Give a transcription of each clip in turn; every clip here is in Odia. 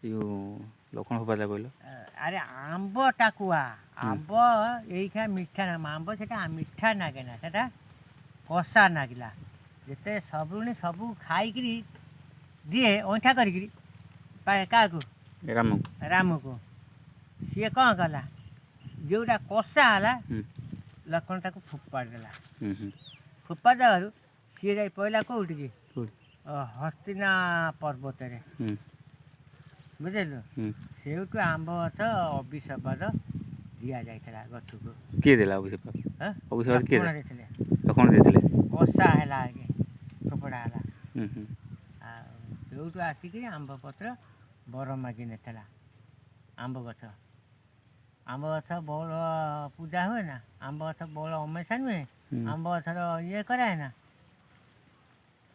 ଯୋଉ ଲକ୍ଷ୍ମଣ ଫୋପାଡ଼ିଲା କହିଲ। ଆରେ ଆମ୍ବ ଟାକୁଆ, ଆମ୍ବ ଏଇଖା ମିଠା ନା, ଆମ୍ବ ସେଟା ମିଠା ନାଗେ ନା, ସେଟା କଷା ନାଗିଲା। ଯେତେ ସବୁଣି ସବୁ ଖାଇକିରି ଦିଏ ଅଇଁଠା କରିକିରି କାହାକୁ? ରାମକୁ। ରାମକୁ। ସିଏ କ'ଣ କଲା? ଯେଉଁଟା କଷା ହେଲା, ଲକ୍ଷ୍ମଣ ତାକୁ ଫୋପାଡ଼ି ଦେଲା। ହୁଁ ହୁଁ ଫୋପାଡ଼ି ଦେବାରୁ ସିଏ ଯାଇ ପଇଲା କେଉଁଠିକି? କୋଉଠି? ହସ୍ତିନା ପର୍ବତରେ। ବୁଝିଲୁ? ହୁଁ। ସେଇଠୁ ଆମ୍ବ ଗଛ ଅଭିଶପାଦ ଦିଆଯାଇଥିଲା ଗଛକୁ। କିଏ ଦେଲା ଅଭିଶାପ? ହଁ? ଅଭିଶାପ କିଏ ଲକ୍ଷ୍ମଣ ଦେଲା? ଦେଇଥିଲେ। ଲକ୍ଷ୍ମଣ ଦେଇଥିଲେ। କଷା ହେଲା, ଆଗେ ଫୋପଡ଼ା ହେଲା। ହୁଁ ହୁଁ ଆଉ ସେଇଠୁ ଆସିକି ଆମ୍ବ ପତ୍ର ବର ମାଗି ନେଇଥିଲା ଆମ୍ବ ଗଛ। ଆମ୍ବ ଗଛ ବଉଳ ପୂଜା ହୁଏ ନା? ଆମ୍ବ ଗଛ ବଉଳ ଅମେଇସା ନୁହେଁ? ଆମ୍ବ ଗଛର ଇଏ କରାଏ ନା?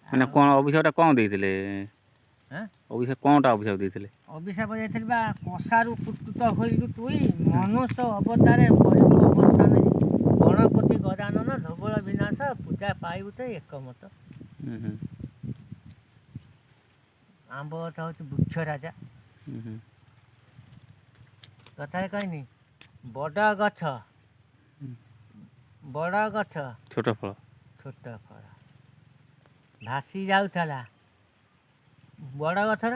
ମାନେ କ'ଣ ଅଭିଶାପଟା କ'ଣ ଦେଇଥିଲେ? ହାଁ? ଅଭିଶାପ କ'ଣଟା ଅଭିଶାପ ଦେଇଥିଲେ? ଅଭିଶାପ ଦେଇଥିଲେ ବା, କଷାରୁ କୁଟୁତ ହୋଇଲୁ ତୁଇ, ମନୁଷ୍ୟ ଅବତାରେ କରିବୁ ଅବସ୍ଥାନ, ଗଣପତି ଗଜାନନ ଧବଳ ବିନାଶ, ପୂଜା ପାଇବୁ ତ ଏକମତ। ହୁଁ ହୁଁ ଆମ୍ବ ଗଛ ହେଉଛି ବୃକ୍ଷ ରାଜା। ହୁଁ ହୁଁ କଥାରେ କହିନି, ବଡ଼ ଗଛ, ବଡ଼ ଗଛ ଛୋଟ ଫଳ। ଛୋଟ ଫଳ ଭାସି ଯାଉଥିଲା ବଡ଼ ଗଛର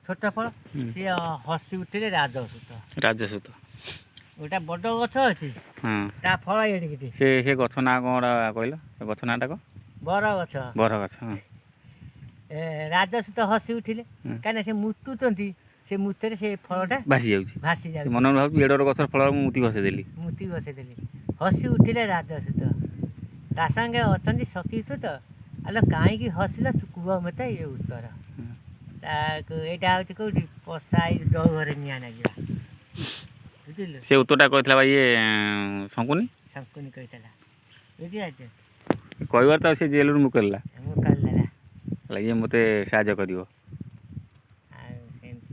ଛୋଟ ଫଳ। ସିଏ ହସି ଉଠିଲେ ରାଜସୂତ। ରାଜସୂତ। ଗୋଟେ ବଡ଼ ଗଛ ଅଛି, ତା ଫଳ ଏଡ଼ିକିଟି। ସେ ଗଛ ନାଁ କ'ଣଟା କହିଲ? ସେ ଗଛ ନାଁଟା କ'ଣ? ବର ଗଛ। ବର ଗଛ, ହଁ। ଏ ରାଜସୂତ ହସି ଉଠିଲେ, କାହିଁକିନା ସେ ମୁତୁଛନ୍ତି, ସେ ମୁତରେ ସେ ଫଳଟା ଭାସି ଯାଉଛି। ଭାସି ସେ ଯାଉଛି। ମନେ ମନେ ଭାବୁଛି, ଏଡ଼େ ବଡ଼ ଗଛର ଫଳ ମୁଁ ମୁତି ଭସେଇ ଦେଲି। ମୁତି ବସେଇଦେଲି। ହସି ଉଠିଲେ ରାଜସୂତ, ତା ସାଙ୍ଗେ ଅଛନ୍ତି ସଖୀସୁତ, ଆଲୋ କାହିଁକି ହସିଲ ତୁ କୁହ ମତେ ଏ ଉତ୍ତର। ତାକୁ ଏଇଟା ହେଉଛି କେଉଁଠି ପଶା ଏଇ ଦଉଘରେ ନିଆଁ ନାଗିବା, ବୁଝିଲୁ? ସେ ଉତ୍ତରଟା କହିଥିଲା ବା ଇଏ ଶଙ୍କୁନି। ଶଙ୍କୁନି କହିଥିଲା, ବୁଝିପାରୁଛୁ? କହିବାର ତ ସେ ଜେଲରୁ ମୁକୁଳିଲା। ମୁଁ କହିଲା। ହେଲା, ଇଏ ମୋତେ ସାହାଯ୍ୟ କରିବ। ଆଉ ସେମିତି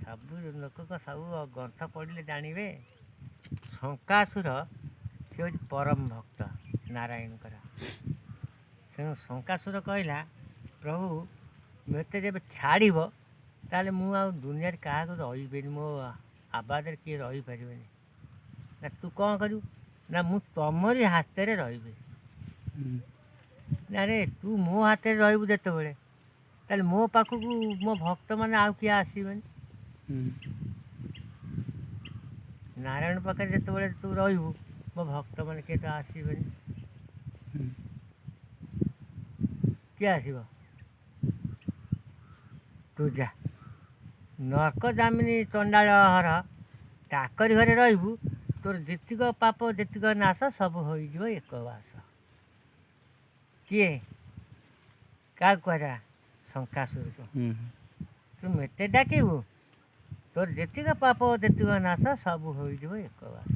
ସବୁ ଲୋକଙ୍କ ସବୁ ଗ୍ରନ୍ଥ ପଢ଼ିଲେ ଜାଣିବେ। ଶଙ୍କାସୁର ସେ ହେଉଛି ପରମ ଭକ୍ତ ନାରାୟଣଙ୍କର। ତେଣୁ ଶଙ୍କାସୁର କହିଲା, ପ୍ରଭୁ, ମୋତେ ଯେବେ ଛାଡ଼ିବ ତାହେଲେ ମୁଁ ଆଉ ଦୁନିଆରେ କାହାକୁ ରହିବିନି, ମୋ ଆବାଜରେ କିଏ ରହିପାରିବେନି। ନା ତୁ କ'ଣ କରିବୁ? ନା ମୁଁ ତମରି ହାତରେ ରହିବି। ନା ରେ, ତୁ ମୋ ହାତରେ ରହିବୁ ଯେତେବେଳେ, ତାହେଲେ ମୋ ପାଖକୁ ମୋ ଭକ୍ତମାନେ ଆଉ କିଏ ଆସିବେନି। ନାରାୟଣ ପାଖରେ ଯେତେବେଳେ ତୁ ରହିବୁ, ମୋ ଭକ୍ତମାନେ କିଏ ତ ଆସିବେନି। କିଏ ଆସିବ? ତୁ ଯା, ନର୍କ ଯାମିନୀ ଚଣ୍ଡାଳ ହର, ତାକରି ଘରେ ରହିବୁ, ତୋର ଯେତିକ ପାପ ଯେତିକ ନାଶ ସବୁ ହୋଇଯିବ ଏକ ବାସ। କିଏ କାହାକୁ କୁହାଯାଏ? ଶଙ୍କାସୁରକୁ। ତୁ ମତେ ଡାକିବୁ, ତୋର ଯେତିକ ପାପ ଯେତିକ ନାଶ ସବୁ ହୋଇଯିବ ଏକ ବାସ।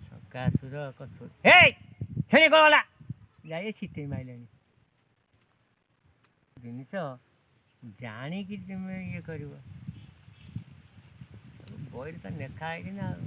ଶଙ୍କାସୁର ହେଇ ଛେଳି କ'ଣ ଗଲା ଯାଇ ଶୀତେଇ ମାଇଲେଣି। ଜିନିଷ ଜାଣିକି ତୁମେ ଇଏ କରିବ, ବହିରେ ତ ଲେଖା ହେଇଛି ନା ଆଉ।